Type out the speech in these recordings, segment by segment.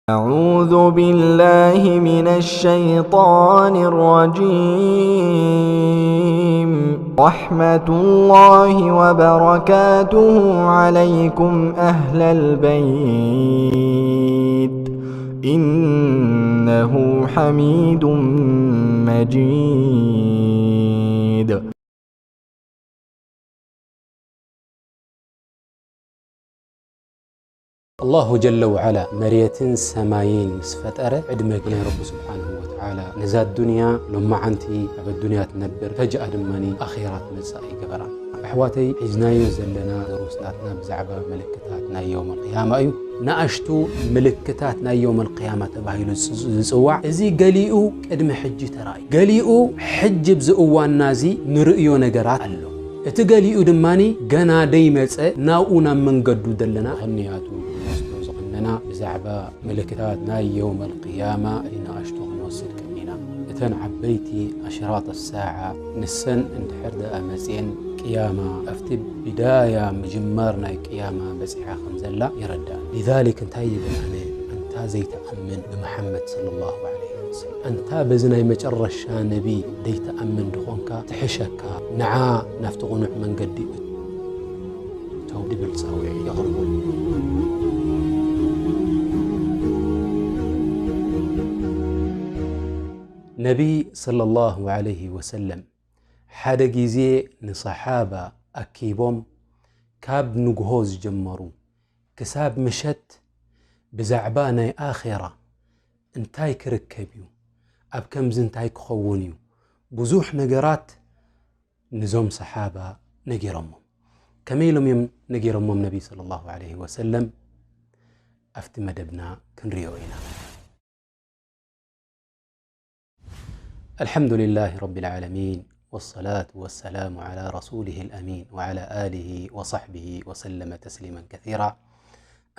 أعوذ بالله من الشيطان الرجيم. رحمة الله وبركاته عليكم أهل البيت. إنه حميد مجيد. ኣላሁ ጀለ ወዓላ መሬትን ሰማይን ምስ ፈጠረ ዕድመ ግን ረቢ ስብሓንሁ ወተዓላ ነዛ ኣዱንያ ሎማዓንቲ ኣብ ኣዱንያ ትነብር ፈጅኣ ድማ ኣኼራ ትመጽእ ኣይገበራን። ኣሕዋተይ ሒዝናዮ ዘለና ድሩስ ናትና ብዛዕባ ምልክታት ናይ የውመል ቅያማ እዩ። ንኣሽቱ ምልክታት ናይ የውመል ቅያማ ተባሂሉ ዝጽዋዕ እዚ ገሊኡ ቅድሚ ሕጂ ተራእዩ፣ ገሊኡ ሕጂ ኣብዚ እዋንና እዚ ንርእዮ ነገራት ኣሎ። እቲ ገሊኡ ድማ ገና ደይመጸ ናብኡ ናብ መንገዱ ዘለና ክንያቱ ንወስዶ ዝኽነና ብዛዕባ ምልክታት ናይ የውመል ቅያማ እቲ ንኣሽቱ ክንወስድ ቀኒና። እተን ዓበይቲ ኣሽራጥ ኣሳዓ ንሰን እንድሕር ደኣ መጽየን ቅያማ ኣብቲ ብዳያ ምጅማር ናይ ቅያማ በጺሓ ከም ዘላ የረድኣና። ሊዛሊክ እንታይ ይብል ኣነ ኣንታ ዘይትኣምን ብመሓመድ ሰለላሁ ዐለይሂ ወሰለም ኣንታ በዚ ናይ መጨረሻ ነቢ ደይትኣምን ድኾንካ ትሕሸካ ንዓ ናብቲ ቕኑዕ መንገዲ እቶ ድብል ጻውዒ የቕርቡ። ነቢ ሰለላሁ ዐለይሂ ወሰለም ሓደ ግዜ ንሰሓባ ኣኪቦም ካብ ንግሆ ዝጀመሩ ክሳብ ምሸት ብዛዕባ ናይ ኣኼራ እንታይ ክርከብ እዩ፣ ኣብ ከምዚ እንታይ ክኸውን እዩ፣ ብዙሕ ነገራት ንዞም ሰሓባ ነጊሮሞም። ከመይ ኢሎም እዮም ነጊሮሞም ነቢ ሰለላሁ ዐለይሂ ወሰለም? ኣብቲ መደብና ክንሪኦ ኢና። الحمد لله رب العالمين والصلاة والسلام على رسوله الأمين وعلى آله وصحبه وسلم تسليما كثيرا.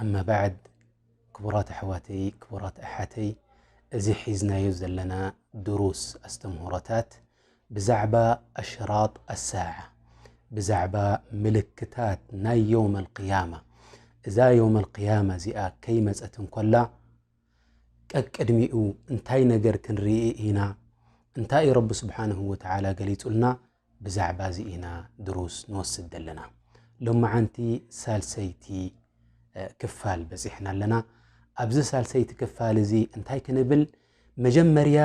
أما بعد، ክቡራት ኣሕዋተይ ክቡራት ኣሓተይ፣ እዚ ሒዝናዮ ዘለና ድሩስ ኣስተምህሮታት ብዛዕባ ኣሽራጥ ኣሳዓ፣ ብዛዕባ ምልክታት ናይ የውመል ቅያማ፣ እዛ የውመል ቅያማ እዚኣ ከይመጸት እንኮላ ቀቅድሚኡ እንታይ ነገር ክንርኢ ኢና? እንታይ እዩ ረቢ ስብሓንሁ ወተዓላ ገሊጹልና? ብዛዕባ እዚ ኢና ድሩስ ንወስድ ዘለና። ሎመዓንቲ ሳልሰይቲ ክፋል በጺሕና ኣለና። ኣብዚ ሳልሰይቲ ክፋል እዚ እንታይ ክንብል? መጀመርያ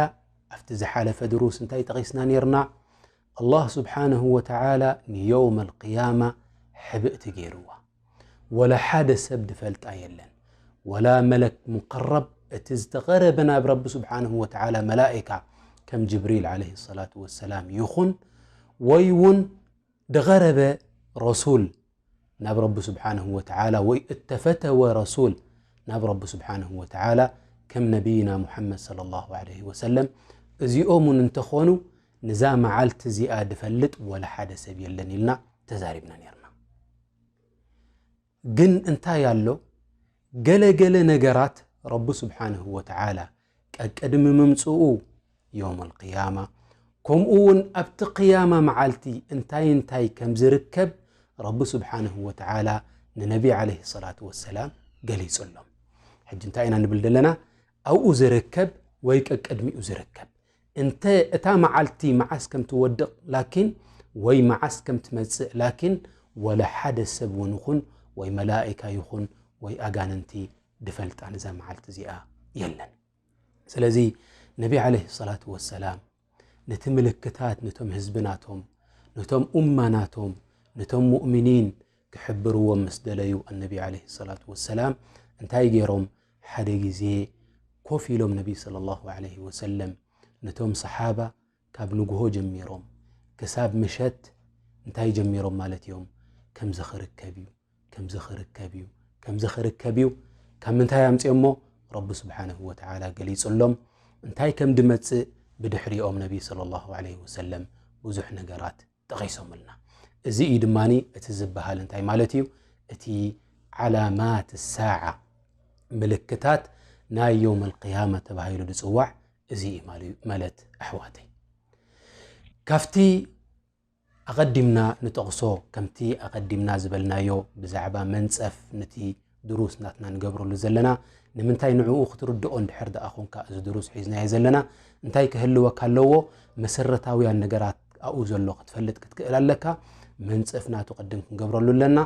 ኣብቲ ዝሓለፈ ድሩስ እንታይ ጠቒስና ኔርና? ኣላህ ስብሓንሁ ወተዓላ ንየውመል ቅያማ ሕብእቲ ገይርዋ። ወላ ሓደ ሰብ ድፈልጣ የለን። ወላ መለክ ሙቀረብ እቲ ዝተቐረበ ናብ ረቢ ስብሓንሁ ወተዓላ መላኢካ ከም ጅብሪል ዓለይሂ ሰላቱ ወሰላም ይኹን ወይ እውን ድቐረበ ረሱል ናብ ረቢ ስብሓንሁ ወተዓላ ወይ እተፈተወ ረሱል ናብ ረቢ ስብሓንሁ ወተዓላ ከም ነቢይና ሙሓመድ ሰለላሁ ዐለይሂ ወሰለም እዚኦም እውን እንተኾኑ ንዛ መዓልቲ እዚኣ ድፈልጥ ወላ ሓደ ሰብ የለን ኢልና ተዛሪብና ኔርና። ግን እንታይ ኣሎ? ገለ ገለ ነገራት ረቢ ስብሓንሁ ወተዓላ ቀቅድሚ ምምፅኡ የውመል ቅያማ ከምኡ እውን ኣብቲ ቅያማ መዓልቲ እንታይ እንታይ ከም ዝርከብ ረቢ ስብሓንሁ ወተዓላ ንነቢ ዓለይሂ ሰላቱ ወሰላም ገሊፁሎም። ሕጂ እንታይ ኢና ንብል ዘለና? ኣብኡ ዝርከብ ወይ ቀቅድሚኡ ዝርከብ እንተ እታ መዓልቲ መዓስ ከም ትወድቕ ላኪን ወይ መዓስ ከም ትመጽእ ላኪን ወላ ሓደ ሰብ እውን ይኹን ወይ መላኢካ ይኹን ወይ ኣጋንንቲ ድፈልጣ ንዛ መዓልቲ እዚኣ የለን። ስለዚ ነቢ ዓለይሂ ሰላቱ ወሰላም ነቲ ምልክታት ነቶም ህዝቢ ናቶም ነቶም ኡማ ናቶም ነቶም ሙእሚኒን ክሕብርዎም ምስ ደለዩ ኣነቢ ዓለይሂ ሰላቱ ወሰላም እንታይ ገይሮም? ሓደ ግዜ ኮፍ ኢሎም ነቢ ሰለላሁ ዓለይሂ ወሰለም ነቶም ሰሓባ ካብ ንግሆ ጀሚሮም ክሳብ ምሸት እንታይ ጀሚሮም ማለት እዮም? ከምዚ ክርከብ እዩ፣ ከምዚ ክርከብ እዩ፣ ከምዚ ክርከብ እዩ። ካብ ምንታይ ኣምፅኦሞ? ረቢ ስብሓንሁ ወተዓላ ገሊፁሎም። እንታይ ከም ድመፅእ ብድሕሪኦም ነቢ ሰለላሁ ዓለይሂ ወሰለም ብዙሕ ነገራት ጠቒሶምልና። እዚ እዩ ድማ እቲ ዝበሃል እንታይ ማለት እዩ? እቲ ዓላማት ሳዓ ምልክታት ናይ የውመል ቅያማ ተባሂሉ ዝፅዋዕ እዚ እዩ ማለ- ማለት ኣሕዋተይ። ካብቲ ኣቐዲምና ንጠቕሶ ከምቲ ኣቐዲምና ዝበልናዮ ብዛዕባ መንፀፍ ነቲ ድሩስ ናትና ንገብረሉ ዘለና ንምንታይ ንዕኡ ክትርድኦ እንድሕር ደኣ ኾንካ፣ እዚ ድሩስ ሒዝናዮ ዘለና እንታይ ክህልወካ ኣለዎ? መሰረታውያን ነገራት ኣብኡ ዘሎ ክትፈልጥ ክትክእል ኣለካ። መንጸፍ ናቱ ቅድም ክንገብረሉ ኣለና።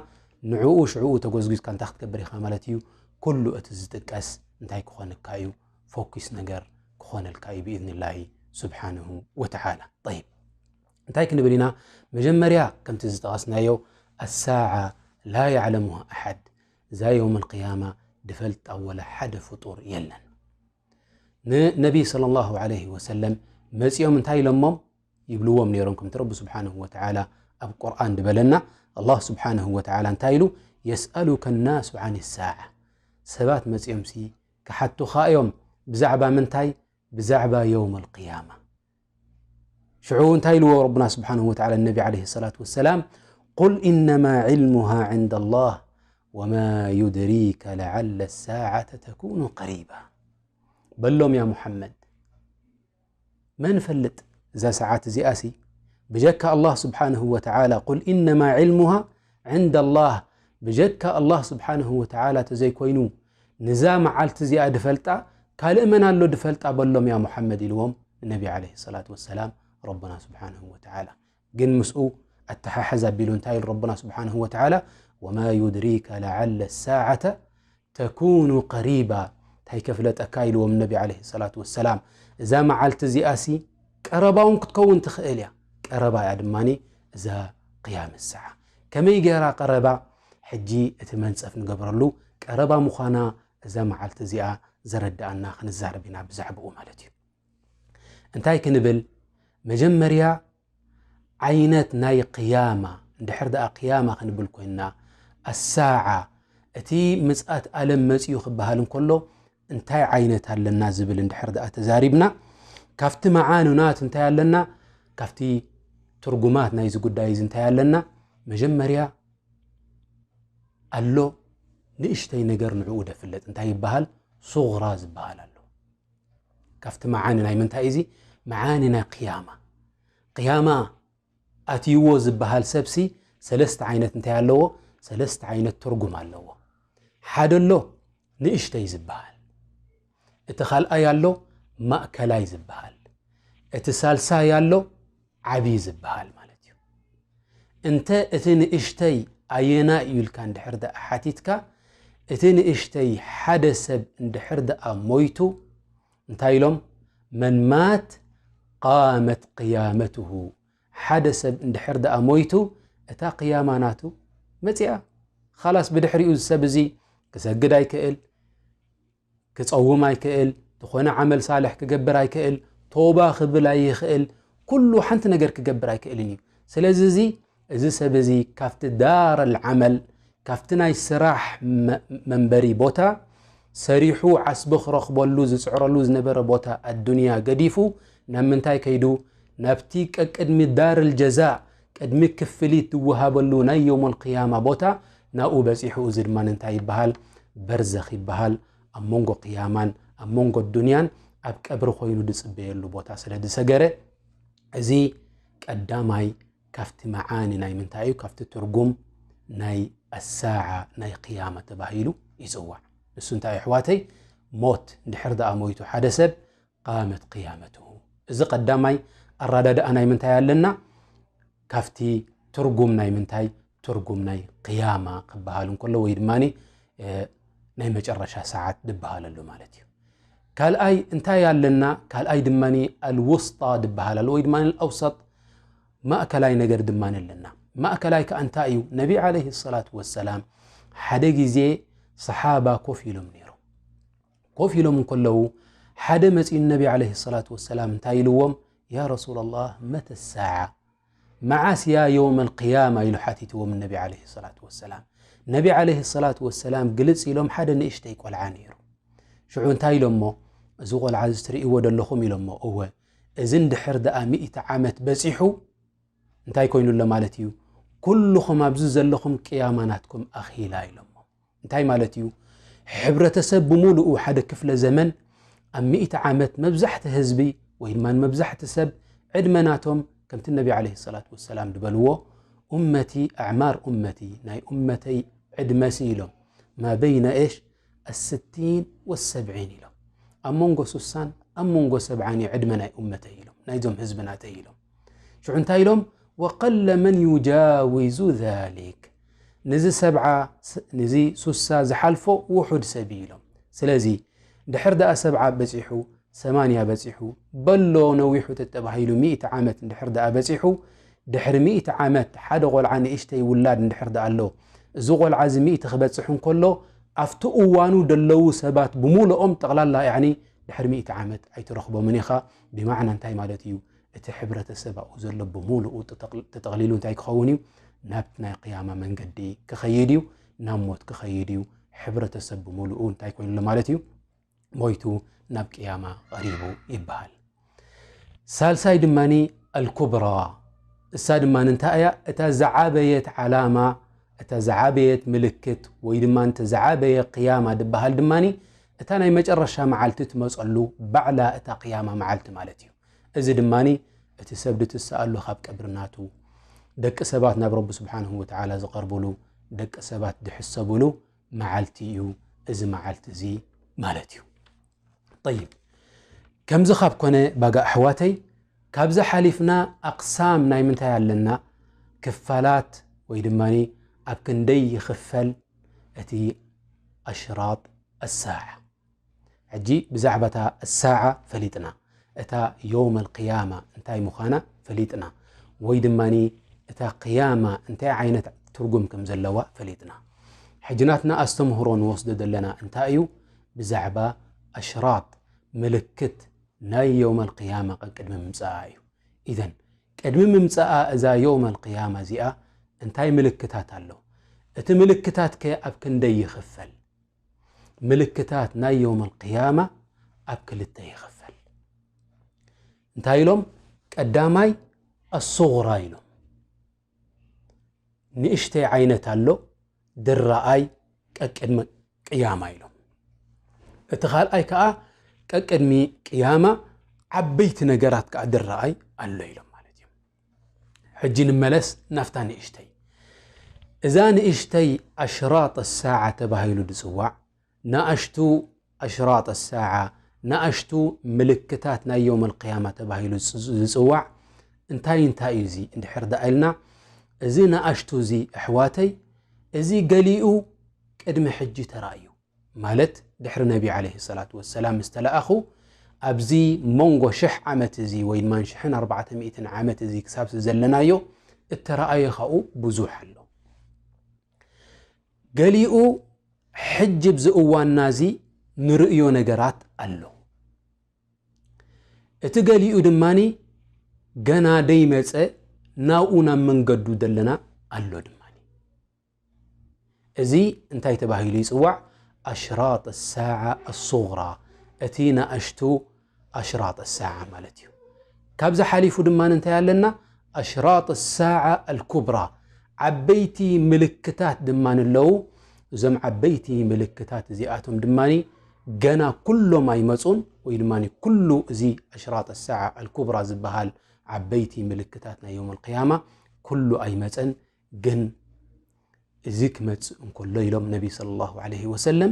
ንዕኡ ሽዕኡ ተጎዝጒዝካ እንታይ ክትገብር ኢኻ ማለት እዩ? ኩሉ እቲ ዝጥቀስ እንታይ ክኾነካ እዩ? ፎኪስ ነገር ክኾነልካ እዩ ብኢዝኒላሂ ስብሓንሁ ወተዓላ። ጠይብ፣ እንታይ ክንብል ኢና? መጀመርያ ከምቲ ዝጠቐስናዮ፣ ኣሳዓ ላ ያዕለሙሃ ኣሓድ፣ እዛ የውመል ቅያማ ድፈልጣ ወላ ሓደ ፍጡር የለን። ንነቢ ሰለላሁ ዐለይሂ ወሰለም መጺኦም እንታይ ኢሎሞም ይብልዎም ነይሮም? ከምቲ ረቢ ስብሓንሁ ወተዓላ ኣብ ቁርኣን ድበለና፣ ኣላህ ስብሓንሁ ወተዓላ እንታይ ኢሉ? የስኣሉከ ናሱ ዓን ሳዓ፣ ሰባት መጺኦምሲ ክሓቱኻ እዮም። ብዛዕባ ምንታይ? ብዛዕባ የውመል ቅያማ። ሽዑ እንታይ ኢልዎ ረብና ስብሓንሁ ወተዓላ ንነቢ ዓለይሂ ሰላቱ ወሰላም? ቁል ኢነማ ዒልሙሃ ዕንደ ላህ ወማ ዩድሪከ ለዓለ ሳዓተ ተኩኑ ቀሪባ። በሎም ያ ሙሓመድ፣ መን ፈልጥ እዛ ሰዓት እዚኣሲ ብጀካ ኣላህ ስብሓንሁ ወተዓላ? ቁል ኢነማ ዒልሙሃ ዕንደ ላህ፣ ብጀካ ኣላህ ስብሓንሁ ወተዓላ ተዘይኮይኑ ንዛ መዓልቲ እዚኣ ድፈልጣ ካልእ መን ኣሎ ድፈልጣ? በሎም ያ ሙሓመድ ኢልዎም ንነቢ ዓለይሂ ሰላቱ ወሰላም ረብና ስብሓንሁ ወተዓላ። ግን ምስኡ ኣተሓሕዝ ኣቢሉ እንታይ ኢሉ ረብና ስብሓንሁ ወተዓላ? ወማ ዩድሪከ ለዓለ ሳዓተ ተኩኑ ቀሪባ። እንታይ ከፍለጠካ ኢልዎም ነቢ ዓለይሂ ሰላቱ ወሰላም። እዛ መዓልቲ እዚኣሲ ቀረባ እውን ክትከውን ትኽእል እያ። ቀረባ እያ ድማ እዛ ቅያም ሰዓ። ከመይ ገይራ ቀረባ? ሕጂ እቲ መንጸፍ ንገብረሉ። ቀረባ ምዃና እዛ መዓልቲ እዚኣ ዘረድኣና ክንዛረብ ኢና ብዛዕባኡ ማለት እዩ። እንታይ ክንብል? መጀመርያ ዓይነት ናይ ቅያማ፣ እንድሕር ደኣ ቅያማ ክንብል ኮይንና፣ ኣሳዓ፣ እቲ ምጽኣት ኣለም መጺኡ ክበሃል እንከሎ እንታይ ዓይነት ኣለና ዝብል እንድሕር ደኣ ተዛሪብና፣ ካብቲ መዓኑ ናቱ እንታይ ኣለና፣ ካብቲ ትርጉማት ናይዚ ጉዳይ እዚ እንታይ ኣለና? መጀመርያ ኣሎ ንእሽተይ ነገር ንዕኡ ደፍለጥ እንታይ ይበሃል? ሱግራ ዝበሃል ኣሎ። ካብቲ መዓኒ ናይ ምንታይ እዚ? መዓኒ ናይ ቅያማ። ቅያማ ኣትይዎ ዝበሃል ሰብሲ ሰለስተ ዓይነት እንታይ ኣለዎ? ሰለስተ ዓይነት ትርጉም ኣለዎ። ሓደ ኣሎ ንእሽተይ ዝበሃል፣ እቲ ካልኣይ ኣሎ ማእከላይ ዝበሃል፣ እቲ ሳልሳይ ኣሎ ዓብዪ ዝበሃል ማለት እዩ። እንተ እቲ ንእሽተይ ኣየናይ እዩ ኢልካ እንድሕር ደኣ ሓቲትካ፣ እቲ ንእሽተይ ሓደ ሰብ እንድሕር ደኣ ሞይቱ፣ እንታይ ኢሎም? መን ማት ቃመት ቅያመትሁ። ሓደ ሰብ እንድሕር ደኣ ሞይቱ፣ እታ ቅያማ ናቱ መጺኣ። ኻላስ ብድሕሪኡ እዚ ሰብ እዚ ክሰግድ ኣይክእል፣ ክጸውም ኣይክእል፣ ዝኾነ ዓመል ሳልሕ ክገብር ኣይክእል፣ ቶባ ክብል ኣይኽእል፣ ኩሉ ሓንቲ ነገር ክገብር ኣይክእልን እዩ። ስለዚ እዚ፣ እዚ ሰብ እዚ ካብቲ ዳረል ዓመል፣ ካብቲ ናይ ስራሕ መ-፣ መንበሪ ቦታ ሰሪሑ ዓስቢ ክረኽበሉ ዝጽዕረሉ ዝነበረ ቦታ ኣዱንያ ገዲፉ ናብ ምንታይ ከይዱ? ናብቲ ቀቅድሚ ዳረል ጀዛእ፣ ቅድሚ ክፍሊት ዝወሃበሉ ናይ የውመል ቅያማ ቦታ ናብኡ በጺሑ። እዚ ድማ እንታይ ይበሃል? በርዘኽ ይበሃል። ኣብ መንጎ ቅያማን ኣብ መንጎ ኣዱንያን ኣብ ቀብሪ ኮይኑ ዝጽበየሉ ቦታ ስለ ዝሰገረ፣ እዚ ቀዳማይ ካብቲ መዓኒ ናይ ምንታይ እዩ? ካብቲ ትርጉም ናይ ኣሳዓ፣ ናይ ቅያማ ተባሂሉ ይጽዋዕ። ንሱ እንታይ እዩ ኣሕዋተይ? ሞት፣ እንድሕር ደኣ ሞይቱ ሓደ ሰብ፣ ቃመት ቅያመትሁ። እዚ ቀዳማይ ኣረዳድኣ ናይ ምንታይ ኣለና? ካብቲ ትርጉም ናይ ምንታይ? ትርጉም ናይ ቅያማ ክበሃል እንከሎ ወይ ድማ፣ እ፣ ናይ መጨረሻ ሰዓት ዝበሃለሉ ማለት እዩ። ካልኣይ እንታይ ኣለና? ካልኣይ ድማ ኣልውስጣ ዝበሃል ኣሎ ወይ ድማ ኣውሰጥ፣ ማእከላይ ነገር ድማ ኣለና። ማእከላይ ከኣ እንታይ እዩ? ነቢ ዓለይሂ ሰላቱ ወሰላም ሓደ ግዜ ሰሓባ ኮፍ ኢሎም ነይሮም። ኮፍ ኢሎም እንከለዉ ሓደ መጺኡ ነቢ ዓለይሂ ሰላቱ ወሰላም እንታይ ኢልዎም? ያ ረሱለላህ፣ መተ ሳዓ፣ መዓስ እያ የውመል ቅያማ ኢሉ ሓቲትዎም ነቢ ዓለይሂ ሰላቱ ወሰላም። ነቢ ዓለይሂ ሰላቱ ወሰላም ግልጽ ኢሎም፣ ሓደ ንእሽተይ ቆልዓ ነይሩ። ሽዑ እንታይ ኢሎሞ? እዚ ቆልዓ እዚ ትርእይዎ ዘለኹም ኢሎሞ። እወ፣ እዚ እንድሕር ደኣ ሚእቲ ዓመት በጺሑ እንታይ ኮይኑ ኣሎ ማለት እዩ? ኩልኹም ኣብዚ ዘለኹም ቅያማ ናትኩም ኣኺላ ኢሎሞ። እንታይ ማለት እዩ? ሕብረተሰብ ብምሉኡ ሓደ ክፍለ ዘመን ኣብ ሚእቲ ዓመት መብዛሕቲ ህዝቢ ወይ ድማ መብዛሕቲ ሰብ ዕድመ ናቶም ከምቲ ነቢ ዓለይሂ ሰላቱ ወሰላም ዝበልዎ ኡመቲ ኣዕማር ኡመቲ ናይ ኡመተይ ዕድመሲ ኢሎም ማ በይነ ኤሽ الستين والسبعين ኢሎም። ኣብ መንጎ ሱሳን ኣብ መንጎ ሰብዓን እዩ ዕድመ ናይ ኡመተይ ኢሎም፣ ናይዞም ህዝቢ ናተይ ኢሎም። ሽዑ እንታይ ኢሎም? وقل من يجاوز ذلك። ንዚ ሰብዓ፣ ንዚ ሱሳ ዝሓልፎ ውሑድ ሰብ እዩ ኢሎም። ስለዚ ድሕር ደኣ ሰብዓ በጺሑ፣ ሰማንያ በጺሑ፣ በሎ ነዊሑ ተተባሂሉ ሚእቲ ዓመት እንድሕር ደኣ በጺሑ፣ ድሕሪ ሚእቲ ዓመት ሓደ ቆልዓ ንእሽተይ ውላድ እንድሕር ደኣ ኣሎ፣ እዚ ቆልዓ እዚ ሚእቲ ክበጽሕ እንከሎ፣ ኣብቲ እዋኑ ደለዉ ሰባት ብምሉኦም ጠቕላላ፣ ያዕኒ፣ ድሕሪ ሚእቲ ዓመት ኣይትረኽቦምን ኢኻ። ብማዕና እንታይ ማለት እዩ? እቲ ሕብረተሰብ ኣብኡ ዘሎ ብምሉኡ ተጠቕል-፣ ተጠቕሊሉ እንታይ ክኸውን እዩ? ናብቲ ናይ ቅያማ መንገዲ ክኸይድ እዩ፣ ናብ ሞት ክኸይድ እዩ። ሕብረተሰብ ብምሉኡ እንታይ ኮይኑ ኣሎ ማለት እዩ? ሞይቱ ናብ ቅያማ ቀሪቡ ይበሃል። ሳልሳይ ድማኒ ኣልኩብራ፣ እሳ ድማ እንታይ እያ? እታ ዝዓበየት ዓላማ፣ እታ ዝዓበየት ምልክት ወይ ድማ እቲ ዝዓበየ ቅያማ ድበሃል ድማኒ እታ ናይ መጨረሻ መዓልቲ ትመጸሉ ባዕላ እታ ቅያማ መዓልቲ ማለት እዩ። እዚ ድማኒ እቲ ሰብ ድትስኣሉ ካብ ቀብሪ ናቱ፣ ደቂ ሰባት ናብ ረቢ ስብሓንሁ ወተዓላ ዝቐርብሉ፣ ደቂ ሰባት ድሕሰብሉ መዓልቲ እዩ እዚ መዓልቲ እዚ ማለት እዩ። ጠይብ፣ ከምዚ ካብ ኮነ ባጋ ኣሕዋተይ፣ ካብዚ ሓሊፍና ኣቕሳም ናይ ምንታይ ኣለና? ክፋላት ወይ ድማ ኣብ ክንደይ ይኽፈል እቲ ኣሽራጥ ኣሳዓ? ሕጂ ብዛዕባ እታ ኣሳዓ ፈሊጥና፣ እታ የውም ኣልቅያማ እንታይ ምዃና ፈሊጥና፣ ወይ ድማ እታ ቅያማ እንታይ ዓይነት ትርጉም ከም ዘለዋ ፈሊጥና። ሕጂ ናትና ኣስተምህሮ ንወስዶ ዘለና እንታይ እዩ? ብዛዕባ ኣሽራጥ፣ ምልክት ናይ የውም ኣልቅያማ ቅድሚ ምምጻኣ እዩ። ኢዘን ቅድሚ ምምጻኣ እዛ የውም ኣልቅያማ እዚኣ እንታይ ምልክታት ኣሎ? እቲ ምልክታት ከ ኣብ ክንደይ ይኽፈል? ምልክታት ናይ የውም ኣልቅያማ ኣብ ክልተ ይኽፈል። እንታይ ኢሎም? ቀዳማይ ኣሱግራ ኢሎም። ንእሽተይ ዓይነት ኣሎ፣ ድረኣይ ቀቅድሚ ቅያማ ኢሎም። እቲ ካልኣይ ከኣ ቀቅድሚ ቅያማ ዓበይቲ ነገራት ከኣ ድረኣይ ኣሎ ኢሎም ማለት እዩ። ሕጂ ንመለስ ናፍታ ንእሽተይ። እዛ ንእሽተይ ኣሽራጥ ሳዓ ተባሂሉ ድጽዋዕ፣ ንኣሽቱ ኣሽራጥ ሳዓ፣ ንኣሽቱ ምልክታት ናይ የውም ኣልቅያማ ተባሂሉ ዝጽ-፣ ዝጽዋዕ እንታይ እንታይ እዩ እዚ? እንድሕር ደኣ ኢልና፣ እዚ ንኣሽቱ እዚ ኣሕዋተይ፣ እዚ ገሊኡ ቅድሚ ሕጂ ተራእዩ። ማለት ድሕሪ ነቢ ዓለይሂ ሰላቱ ወሰላም ምስ ተለኣኹ፣ ኣብዚ መንጎ ሽሕ ዓመት እዚ ወይ ድማ ሽሕን ኣርባዕተ ሚእትን ዓመት እዚ ክሳብ ዘለናዮ እተረኣየ ኻኡ ብዙሕ ኣሎ። ገሊኡ ሕጂ ኣብዚ እዋንና እዚ ንርእዮ ነገራት ኣሎ። እቲ ገሊኡ ድማኒ ገና ደይመጸ ናብኡ ናብ መንገዱ ዘለና ኣሎ ድማኒ። እዚ እንታይ ተባሂሉ ይጽዋዕ? ኣሽራጥ ሳዓ ኣሱግራ፣ እቲ ንኣሽቱ ኣሽራጥ ሳዓ ማለት እዩ። ካብዚ ሓሊፉ ድማ እንታይ ኣለና? ኣሽራጥ ሳዓ ኣልኩብራ፣ ዓበይቲ ምልክታት ድማ ኣለዉ። እዞም ዓበይቲ ምልክታት እዚኣቶም ድማ ገና ኩሎም ኣይመጹን፣ ወይ ድማ ኩሉ እዚ ኣሽራጥ ሳዓ ኣልኩብራ ዝበሃል ዓበይቲ ምልክታት ናይ የውም ኣልቅያማ ኩሉ ኣይመጸን። ግን እዚ ክመጽእ እንከሎ ኢሎም ነቢ ሰለላሁ ዐለይሂ ወሰለም፣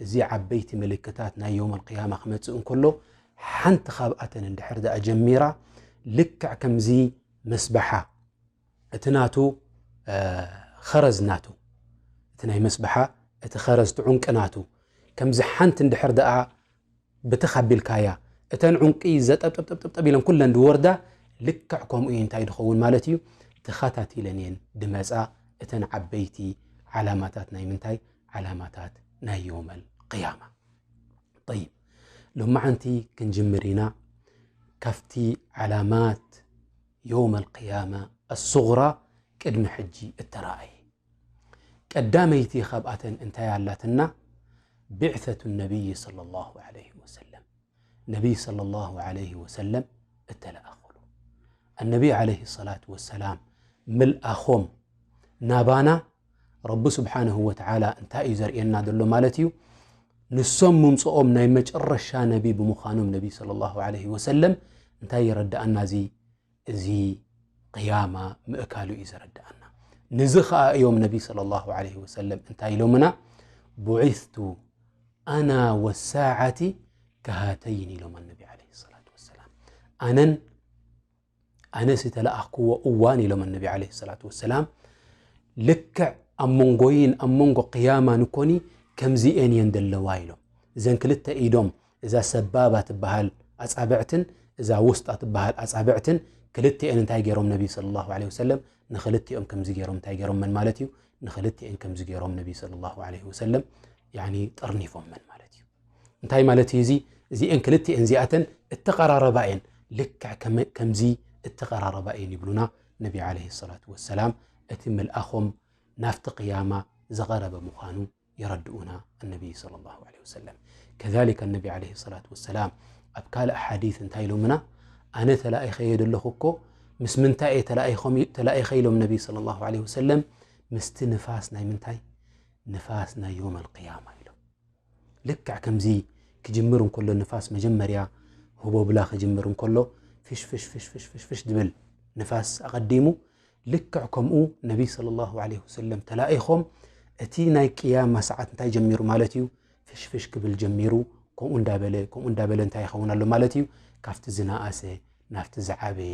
እዚ ዓበይቲ ምልክታት ናይ የውም ኣልቅያማ ክመጽእ እንከሎ፣ ሓንቲ ካብኣተን እንድሕር ደኣ ጀሚራ፣ ልክዕ ከምዚ መስበሓ፣ እቲ ናቱ፣ እ፣ ኸረዝ ናቱ፣ እቲ ናይ መስበሓ፣ እቲ ኸረዝ፣ እቲ ዑንቂ ናቱ፣ ከምዚ ሓንቲ እንድሕር ደኣ ብትኽ ኣቢልካያ፣ እተን ዑንቂ ዘጠብጠብጠብጠብ ኢለን ኩለን ድወርዳ፣ ልክዕ ከምኡ እዩ። እንታይ ድኸውን ማለት እዩ? ተኸታቲለን እየን ድመጻ፣ እተን ዓበይቲ ዓላማታት ናይ ምንታይ? ዓላማታት ናይ የውመል ቅያማ። ጠይብ፣ ሎማዓንቲ ክንጅምር ኢና ካብቲ ዓላማት የውመል ቅያማ ኣሱግራ ቅድሚ ሕጂ እተረኣየ። ቀዳመይቲ ካብኣተን እንታይ ኣላትና? ብዕሰቱ ነቢይ ሰለላሁ ዐለይሂ ወሰለም፣ ነቢይ ሰለላሁ ዐለይሂ ወሰለም እተለኣኹሉ። ኣነቢይ ዐለይሂ ሰላቱ ወሰላም ምልኣኾም ናባና ረቢ ስብሓንሁ ወተዓላ እንታይ እዩ ዘርእየና ዘሎ ማለት እዩ? ንሶም ምምፅኦም ናይ መጨረሻ ነቢ ብምዃኖም ነቢ ሰለላሁ ዐለይሂ ወሰለም እንታይ ይረድኣና? እዚ፣ እዚ ቅያማ ምእካሉ እዩ ዘረድኣና። ንዚ ኸዓ እዮም ነቢ ሰለላሁ ዐለይሂ ወሰለም እንታይ ኢሎምና? ቡዒስቱ ኣና ወሳዓቲ ከሃተይን ኢሎም ኣነቢ ዓለይሂ ሰላቱ ወሰላም። ኣነን ኣነስ ዝተለኣኽክዎ እዋን ኢሎም ኣነቢ ዓለይሂ ሰላቱ ወሰላም ልክዕ ኣብ መንጎይን ኣብ መንጎ ቅያማን እኮኒ ከምዚኤን እየን ዘለዋ ኢሎም። እዘን ክልተ ኢዶም እዛ ሰባባ ትበሃል ኣጻብዕትን እዛ ውስጣ ትበሃል ኣጻብዕትን ክልቲኤን እንታይ ገይሮም ነቢ ሰለላሁ ዐለይሂ ወሰለም ንክልቲኦም ከምዚ ገይሮም እንታይ ገይሮመን ማለት እዩ። ንክልቲኤን ከምዚ ገይሮም ነቢ ሰለላሁ ዐለይሂ ወሰለም ያኒ ጠርኒፎመን ማለት እዩ። እንታይ ማለት እዩ እዚ? እዚኤን ክልቲኤን እዚኣተን እተቐራረባ እየን። ልክዕ ከመ- ከምዚ እተቐራረባ እየን ይብሉና ነቢ ዓለይሂ ሰላቱ ወሰላም። እቲ ምልኣኾም ናብቲ ቅያማ ዝቐረበ ምዃኑ የረድኡና ኣነቢ ሰለላሁ ዐለይሂ ወሰለም። ከዛሊከ ኣነቢ ዓለይሂ ሰላቱ ወሰላም ኣብ ካልእ ሓዲስ እንታይ ኢሎምና? ኣነ ተላኢኸየ ዘለኹ እኮ ምስ ምንታይ እየ ተላኢኾም- ተላኢኸ ኢሎም ነቢ ሰለላሁ ዐለይሂ ወሰለም? ምስቲ ንፋስ ናይ ምንታይ? ንፋስ ናይ ዮም ኣልቅያማ ኢሎም። ልክዕ ከምዚ ክጅምር እንከሎ ንፋስ መጀመርያ ህቦብላ ክጅምር እንከሎ ፍሽ ፍሽ ፍሽ ፍሽ ፍሽ ፍሽ ድብል ንፋስ ኣቐዲሙ ልክዕ ከምኡ ነቢ ሰለላሁ ዐለይሂ ወሰለም ተላኢኾም እቲ ናይ ቅያማ ሰዓት እንታይ ጀሚሩ ማለት እዩ? ፍሽ ፍሽ ክብል ጀሚሩ። ከምኡ እንዳበለ ከምኡ እንዳበለ እንታይ ይኸውን ኣሎ ማለት እዩ? ካብቲ ዝነኣሰ ናብቲ ዝዓበየ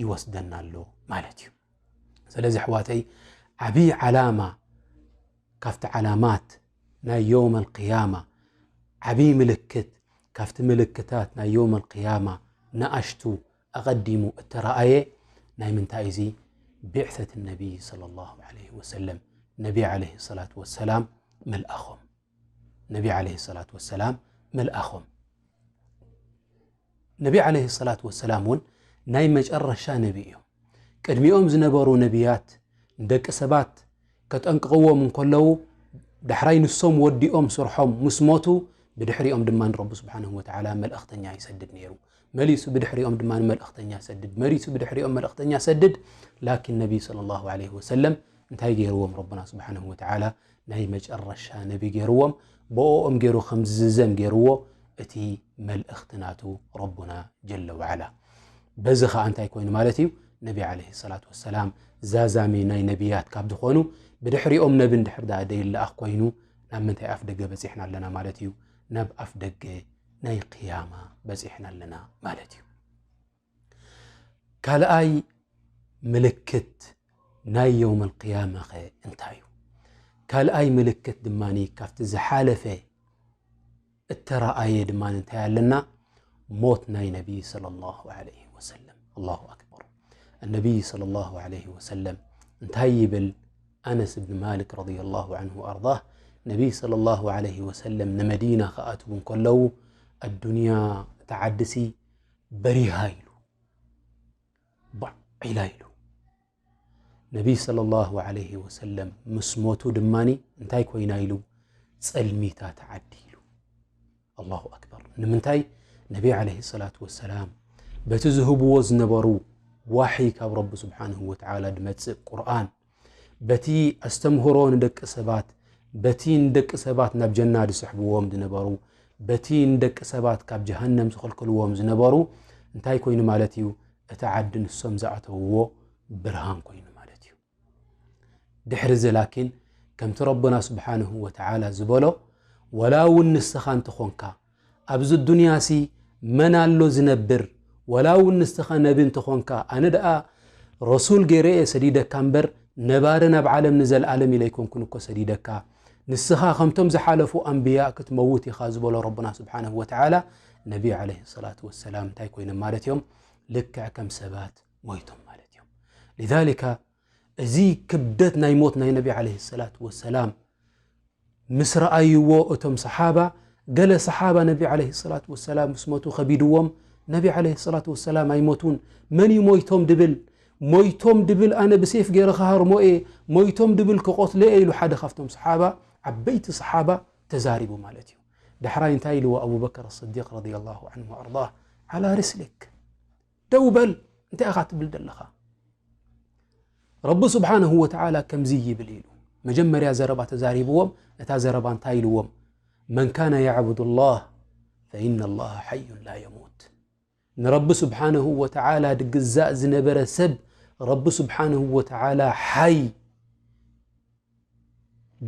ይወስደና ኣሎ ማለት እዩ። ስለዚ ኣሕዋተይ ዓብዪ ዓላማ ካብቲ ዓላማት ናይ ዮም ኣልቅያማ ዓብዪ ምልክት ካብቲ ምልክታት ናይ ዮም ኣልቅያማ ንኣሽቱ ኣቐዲሙ እተረኣየ ናይ ምንታይ እዚ? ቢዕሰት ነቢይ ሰለላሁ ዐለይሂ ወሰለም ነቢ ዐለይሂ ሰላቱ ወሰላም ምልኣኾም ነቢ ዐለይሂ ሰላቱ ወሰላም ምልኣኾም ነቢ ዐለይሂ ሰላቱ ወሰላም እውን ናይ መጨረሻ ነቢ እዮም። ቅድሚኦም ዝነበሩ ነቢያት ንደቂ ሰባት ከጠንቅቕዎም እንከለዉ ዳሕራይ ንሶም ወዲኦም ስርሖም ምስ ሞቱ ብድሕሪኦም ድማ ንረቢ ስብሓንሁ ወተዓላ መልእኽተኛ ይሰድድ ነይሩ። መሊሱ ብድሕሪኦም ድማ መልእኽተኛ ሰድድ፣ መሊሱ ብድሕሪኦም መልእኽተኛ ሰድድ። ላኪን ነቢ ሰለላሁ ዐለይሂ ወሰለም እንታይ ገይርዎም? ረቡና ስብሓንሁ ወተዓላ ናይ መጨረሻ ነቢ ገይርዎም። ብኦኦም ገይሩ ከም ዝዝዘም ገይርዎ እቲ መልእኽቲ ናቱ ረቡና ጀለ ወዓላ። በዚ ኸዓ እንታይ ኮይኑ ማለት እዩ? ነቢ ዓለይሂ ሰላቱ ወሰላም ዛዛሚ ናይ ነቢያት ካብ ዝኾኑ ብድሕሪኦም ነቢ እንድሕር ደኣ ደይለኣኽ ኮይኑ ናብ ምንታይ ኣፍ ደገ በፂሕና ኣለና ማለት እዩ? ናብ ኣፍ ደገ ናይ ቅያማ በፂሕና ኣለና ማለት እዩ። ካልኣይ ምልክት ናይ የውመል ቅያማ ኸ እንታይ እዩ? ካልኣይ ምልክት ድማ ካብቲ ዝሓለፈ እተረኣየ ድማ እንታይ ኣለና? ሞት ናይ ነቢይ ሰለላሁ ዐለይሂ ወሰለም። ኣላሁ ኣክበር። ነቢይ ሰለላሁ ዐለይሂ ወሰለም እንታይ ይብል? ኣነስ እብን ማሊክ ረዲየላሁ ዐንሁ ወኣርዳህ፣ ነቢይ ሰለላሁ ዐለይሂ ወሰለም ንመዲና ክኣትዉ እንከለዉ ኣዱንያ፣ እታ ዓድሲ በሪሃ ኢሉ፣ ባዕ ኢላ ኢሉ። ነቢይ ሰለላሁ ዐለይሂ ወሰለም ምስ ሞቱ ድማኒ እንታይ ኮይና ኢሉ? ጸልሚታ ተዓዲ ኢሉ። ኣላሁ ኣክበር። ንምንታይ? ነቢ ዐለይሂ ሰላቱ ወሰላም በቲ ዝህብዎ ዝነበሩ ዋሒ ካብ ረቢ ስብሓንሁ ወተዓላ ድመጽእ ቁርኣን፣ በቲ ኣስተምህሮ ንደቂ ሰባት፣ በቲ ንደቂ ሰባት ናብ ጀና ዝስሕብዎም ዝነበሩ፣ በቲ ንደቂ ሰባት ካብ ጀሃነም ዝኸልክልዎም ዝነበሩ እንታይ ኮይኑ ማለት እዩ? እቲ ዓዲ ንሶም ዝኣተውዎ ብርሃን ኮይኑ ማለት እዩ። ድሕሪ እዚ ላኪን ከምቲ ረቡና ስብሓንሁ ወተዓላ ዝበሎ፣ ወላ እውን ንስኻ እንተኾንካ ኣብዚ ዱንያሲ መን ኣሎ ዝነብር? ወላ እውን ንስኻ ነቢ እንተኾንካ፣ ኣነ ደኣ ረሱል ገይረ እየ ሰዲደካ እምበር ነባሪ ናብ ዓለም ንዘለኣለም ኢለ ኣይኮንኩን እኮ ሰዲደካ። ንስኻ ከምቶም ዝሓለፉ ኣንብያእ ክትመውት ኢኻ ዝበሎ ረቡና ስብሓንሁ ወተዓላ፣ ነቢ ዐለይሂ ሰላቱ ወሰላም እንታይ ኮይኖም ማለት እዮም? ልክዕ ከም ሰባት ሞይቶም ማለት እዮም። ሊዛሊካ እዚ ክብደት ናይ ሞት ናይ ነቢ ዐለይሂ ሰላቱ ወሰላም ምስ ረኣይዎ እቶም ሰሓባ፣ ገለ ሰሓባ ነቢ ዐለይሂ ሰላቱ ወሰላም ምስ ሞቱ ከቢድዎም፣ ነቢ ዐለይሂ ሰላቱ ወሰላም ኣይሞቱን። መን እዩ ሞይቶም ድብል? ሞይቶም ድብል ኣነ ብሴፍ ገይረ ክሃርሞ እየ፣ ሞይቶም ድብል ክቆትሎ እየ ኢሉ ሓደ ካብቶም ሰሓባ፣ ዓበይቲ ሰሓባ ተዛሪቡ ማለት እዩ። ዳሕራይ እንታይ ኢልዎ ኣቡበከር ኣስዲቅ ረዲየላሁ ዐንሁ ወኣርዳህ? ዓላ ሪስሊክ፣ ደው በል፣ እንታይ ኢኻ ትብል ዘለኻ? ረቢ ስብሓንሁ ወተዓላ ከምዚ ይብል ኢሉ። መጀመርያ ዘረባ ተዛሪብዎም፣ እታ ዘረባ እንታይ ኢልዎም? መን ካነ ያዕቡዱ ላህ ፈኢነ ላህ ሓዩን ላ የሙት። ንረቢ ስብሓንሁ ወተዓላ ድግዛእ ዝነበረ ሰብ ረቢ ስብሓንሁ ወተዓላ ሓይ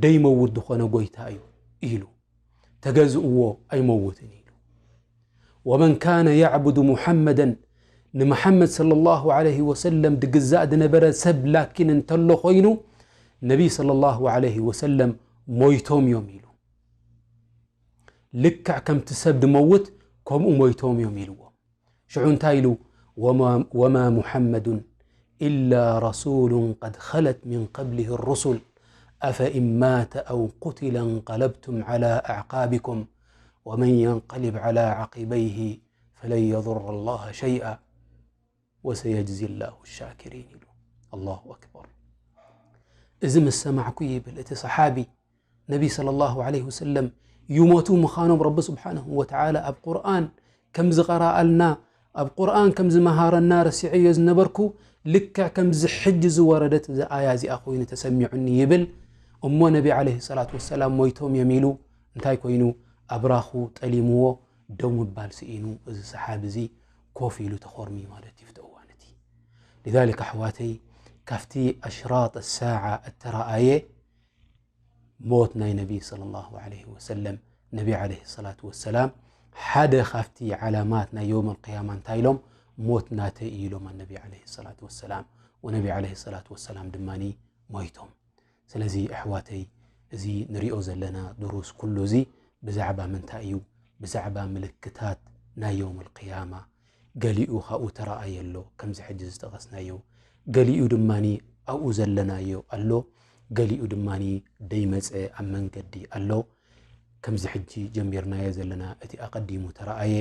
ደይመውት ዝኾነ ጎይታ እዩ ኢሉ። ተገዝእዎ ኣይመውትን ኢሉ። ወመን ካነ ያዕቡዱ ሙሐመደን፣ ንመሓመድ ሰለላሁ ዐለይሂ ወሰለም ድግዛእ ድነበረ ሰብ ላኪን እንተሎ ኮይኑ፣ ነቢይ ሰለላሁ ዐለይሂ ወሰለም ሞይቶም እዮም ኢሉ። ልክዕ ከምቲ ሰብ ድመውት ከምኡ ሞይቶም እዮም ኢልዎ። ሽዑ እንታይ ኢሉ? ወማ ሙሐመዱን ኢላ ረሱሉን ቀድ ኸለት ሚን ቀብሊሂ ሩሱል፣ ኣፈኢን ማተ ኣው ቁቲለ እንቀለብቱም ዐላ ኣዕቃቢኩም፣ ወመን የንቀሊብ ዐላ ዐቂበይሂ ፈለን የዱረ ላሃ ሸይኣ፣ ወሰየጅዚ ላሁ ሻኪሪን ኢሉ። ኣላሁ ኣክበር። እዚ ምስ ሰማዕኩ ይብል እቲ ሰሓቢ፣ ነቢ ሰለላሁ ዐለይሂ ወሰለም ይሞቱ ምዃኖም ረቢ ስብሓንሁ ወተዓላ ኣብ ቁርኣን ከም ዝቐረኣልና፣ ኣብ ቁርኣን ከም ዝመሃረና ረሲዐዮ ዝነበርኩ፣ ልክዕ ከምዚ ሕጂ ዝወረደት እዚ ኣያ እዚኣ ኮይኑ ተሰሚዑኒ ይብል። እሞ ነቢ ዐለይሂ ሰላቱ ወሰላም ሞይቶም እዮም ኢሉ እንታይ ኮይኑ? ኣብራኹ ጠሊምዎ፣ ደው ምባል ስኢኑ፣ እዚ ሰሓቢ እዚ ኮፍ ኢሉ ተኾርሚ ማለት እዩ፣ ፍቲ እዋን እቲ። ሊዛሊክ ኣሕዋተይ፣ ካብቲ ኣሽራጥ ሳዓ እተረኣየ ሞት ናይ ነቢ ሰለላሁ ዐለይሂ ወሰለም፣ ነቢ ዐለይሂ ሰላቱ ወሰላም ሓደ ካብቲ ዓላማት ናይ የውም ኣልቅያማ እንታይ ኢሎም? ሞት ናተይ እዩ ኢሎም ኣነቢ ዐለይሂ ሰላቱ ወሰላም። ወነቢ ዐለይሂ ሰላቱ ወሰላም ድማ ሞይቶም። ስለዚ ኣሕዋተይ፣ እዚ ንሪኦ ዘለና ድሩስ ኩሉ እዚ ብዛዕባ ምንታይ እዩ? ብዛዕባ ምልክታት ናይ የውም ኣልቅያማ። ገሊኡ ካብኡ ተረኣየ ኣሎ፣ ከምዚ ሕጂ ዝጠቐስናዮ። ገሊኡ ድማ ኣብኡ ዘለናዮ ኣሎ። ገሊኡ ድማ ደይመጸ ኣብ መንገዲ ኣሎ። ከምዚ ሕጂ ጀሚርናዮ ዘለና እቲ ኣቐዲሙ ተረኣየ፣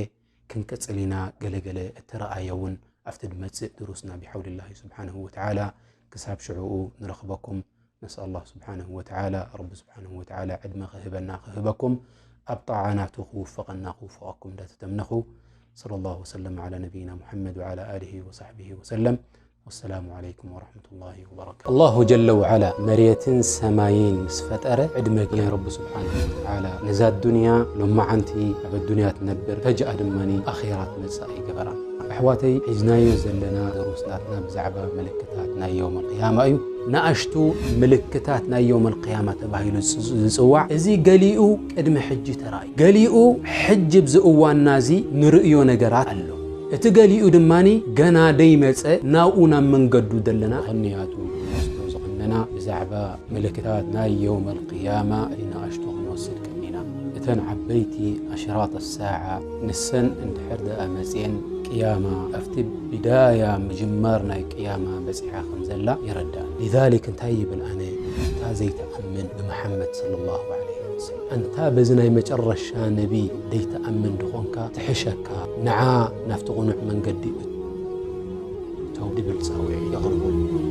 ክንቅጽል ኢና። ገለገለ እተረኣየ እውን ኣብቲ ድመጽእ ድሩስና ብሓውልላሂ ስብሓንሁ ወተዓላ። ክሳብ ሽዕኡ ንረኽበኩም። ነስኣል ኣላህ ስብሓንሁ ወተዓላ፣ ረቢ ስብሓንሁ ወተዓላ ዕድመ ክህበና ክህበኩም፣ ኣብ ጣዓ ናቱ ክውፈቐና ክውፈቐኩም እንዳተተምነኹ፣ ሰለላሁ ወሰለም ዓላ ነቢይና ሙሐመድ ወዓላ ኣሊሂ ወሳሕቢሂ ወሰለም። ወሰላሙ ዓለይኩም ወረሕመቱላሂ ወበረካቱ። ኣላሁ ጀለ ወዓላ መሬትን ሰማይን ምስ ፈጠረ ዕድመ ገይሩ ረቢ ስብሓንሁ ወተዓላ ነዛ ዱንያ ሎማዓንቲ ኣብ ኣዱንያ ትነብር፣ ፈጅኣ ድማ ኣኼራ ትመጽእ ኣይገበራን። ኣሕዋተይ፣ ሒዝናዮ ዘለና ድሩስ ናትና ብዛዕባ ምልክታት ናይ የውም ኣልቅያማ እዩ። ንኣሽቱ ምልክታት ናይ የውም ኣልቅያማ ተባሂሉ ዝጽ-፣ ዝጽዋዕ፣ እዚ ገሊኡ ቅድሚ ሕጂ ተራእዩ፣ ገሊኡ ሕጂ ኣብዚ እዋንና እዚ ንርእዮ ነገራት ኣሎ። እቲ ገሊኡ ድማ ገና ደይመጸ፣ ናብኡ ናብ መንገዱ ዘለና። ምኽንያቱ ንወስዶ ዝቐነና ብዛዕባ ምልክታት ናይ የውም ኣልቅያማ ንኣሽቱ ክንወስድ ቀኒና። እተን ዓበይቲ ኣሽራጥ ሳዓ ንሰን እንድሕር ደኣ መጽየን፣ ቅያማ ኣብቲ ብዳያ ምጅማር ናይ ቅያማ በጺሓ ከም ዘላ የረድኣና። ሊዛሊክ እንታይ ይብል? ኣነ፣ ኣንታ ዘይትኣምን ብመሓመድ ሰለላሁ ዐለይሂ ወሰለም፣ ኣንታ በዚ ናይ መጨረሻ ነቢ ደይትኣምን ድኾንካ፣ ትሕሸካ፣ ንዓ ናብቲ ቕኑዕ መንገዲ እቶ ድብል ጻውዒት የቕርቡ።